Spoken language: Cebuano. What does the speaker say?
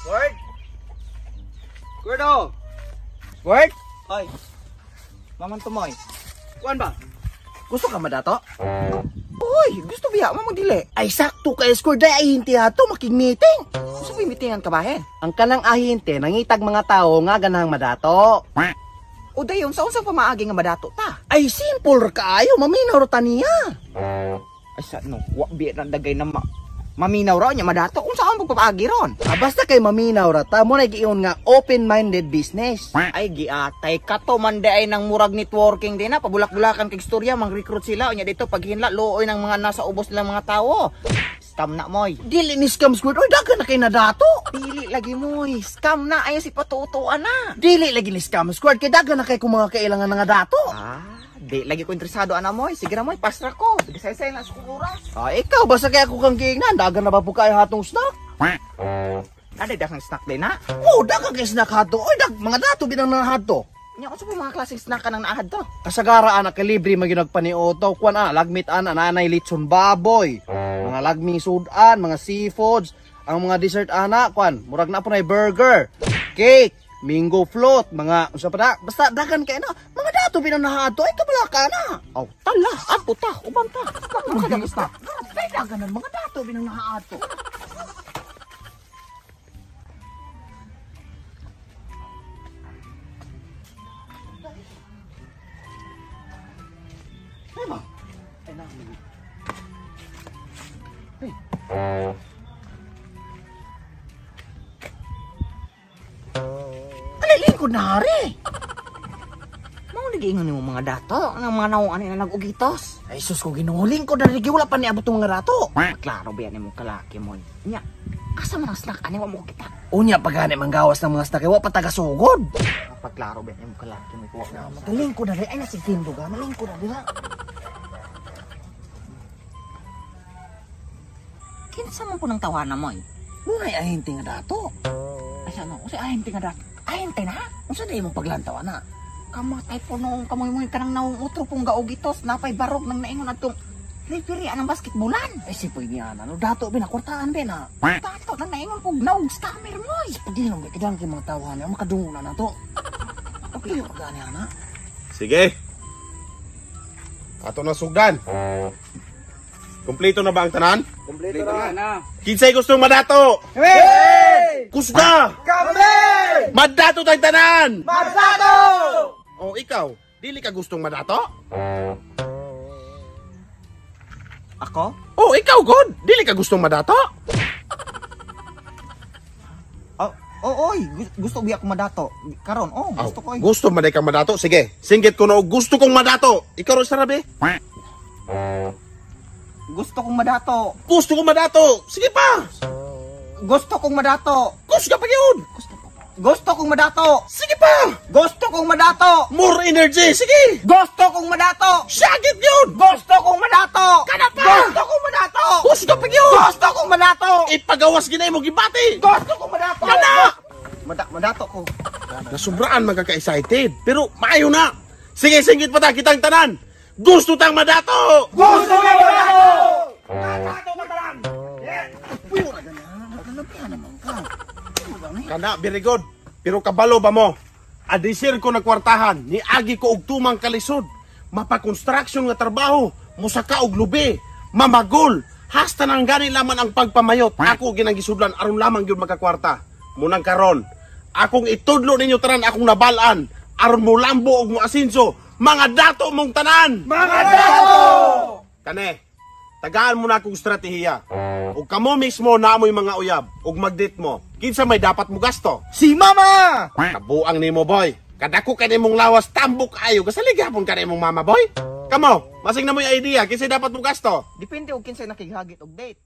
Word? Gordo! Word? Oy. Maman tumoy. Kuan ba? Gusto ka madato? Uy, gusto biya mo magdili. Ay sakto ka score day ahinte ato makig-meeting. Gusto ba meetingan ka bahin? Ang kanang ahinte nangitag mga tawo nga ganahang madato. O dayon sa unsang pamaagi nga madato ta? Ay simple ra kaayo maminaw ra ta niya. Ay sa no, wa biya na dagay na maminaw raw niya madato. Unsa ang pagpapaagi ron? Ah, basta kay maminaw ra ta mo na giingon nga open-minded business. Ay giatay kato man di ay nang murag networking din na pabulak-bulakan kay istorya mang-recruit sila unya dito paghinla luoy ng mga nasa ubos nilang mga tawo. Scam na moy. Dili ni scam squad oy daghan na kay nadato. Dili lagi moy, scam na ayo si patutuan na. Dili lagi ni scam squad kay daghan na kay kung mga kailangan nga dato. Ah, di lagi ko interesado ana moy. Sige ra moy, pasra ko. Bisaysay na sa oras. Ah, ikaw basta kay ako kang giingnan daghan na ba po kay hatong snack? Ada daghang snack din na. Oh, daghan kay snack hato. Oy, dag mga dato binang nahato. Nya unsa po mga klaseng snack ka nang naahad to? Kasagara ana kay libre man gyud nagpaniuto kuan ana lagmit ana nanay litson baboy, mga lagming sudan, mga seafoods, ang mga dessert ana kuan murag na po nay burger, cake, mango float, mga unsa pa na, basta daghan kay na mga dato binang nahato ay kabala ka na. Aw, tala, adto ta, uban ta. Mga daghang snack. Grabe daghan ang mga dato binang nahato. Ay ba? Ay na. Ay. Alay, lingkod na hari. Mao nagiingon nimo mga dato, ang mga nawong ani na nag-ugitos. Ay sus ko Ginoo, lingkod na rin wala pa niabot ang mga dato. Klaro ba yan imong kalaki mo? Nya, asa man ang snack ani wa mo kita? Unya pagani manggawas ng mga snack, wa pa taga sugod. Pagklaro ba yan imong kalaki mo? Lingkod na rin, ay nasigtindo ka, malingkod na rin. Kinsa man po ng tawana mo eh? Muna'y ahinte nga dato. Ay sa ano, unsay ahinte nga dato? Ahinte na? Unsa di imong paglantaw ana? Kamatay po noong kamoy mo kanang naong utro pong gaugitos, napay barog nang naingon atong referee anang basketballan. Ay sipoy niya na, no dato bina, kwartaan bina. Dato nang naingon pong naong scammer mo eh. Pagdilong kay kailangan kay mga tawahan, makadungo na nato. Okay, pagani ana. Sige. Ato na sugdan. Kompleto na ba ang tanan? Kompleto na. Kinsay gustong madato? Hey! Kusga! Kami! Madato tayong tanan! Madato! O ikaw, dili ka gustong madato? Ako? O ikaw, God, dili ka gustong madato? Oh, oh, oy, gusto biya ko madato. Karon, oh, gusto ko. Gusto man kang madato? Sige, singgit ko na og gusto kong madato. Ikaw ron sarabi. Gusto kong madato. Gusto kong madato. Sige pa. Gusto kong madato. Gusto ka pa yun. Gusto kong madato. Sige pa. Gusto kong madato. More energy. Sige. Gusto kong madato. Syagit yun. Gusto kong madato. Kana pa. Gusto kong madato. Gusto pa yun. Gusto kong madato. Ipagawas ginay mo gibati. Gusto kong madato. Kana. Madato ko. Nasubraan magkaka-excited. Pero maayo na. Sige, singgit pa ta kitang tanan. Gusto tang madato. Gusto kong madato! Madato ka tanan! Puyo ra gana, nagalabihan naman ka. Kana, very good. Pero kabalo ba mo? Adisir ko nagkwartahan, ni agi ko og tumang kalisod. Mapa-construction nga trabaho, musaka og lubi, mamagol. Hasta nang gani laman ang pagpamayot. Ako ginangisudlan aron lamang gyud magkakwarta. Munang karon, akong itudlo ninyo tanan akong nabalaan aron mo lambo og mo asinso mga dato mong tanan. Mga dato! Kane, tagaan mo na akong estratehiya. Ug kamo mismo na amoy mga uyab ug magdate mo. Kinsa may dapat mo gasto? Si Mama! Kabuang nimo boy. Kadako kay nimong lawas tambok ayo kasalig hapon ka nimong mama boy. Kamo, masing na mo'y idea kinsa dapat mo gasto. Depende og kinsay nakighagit og date.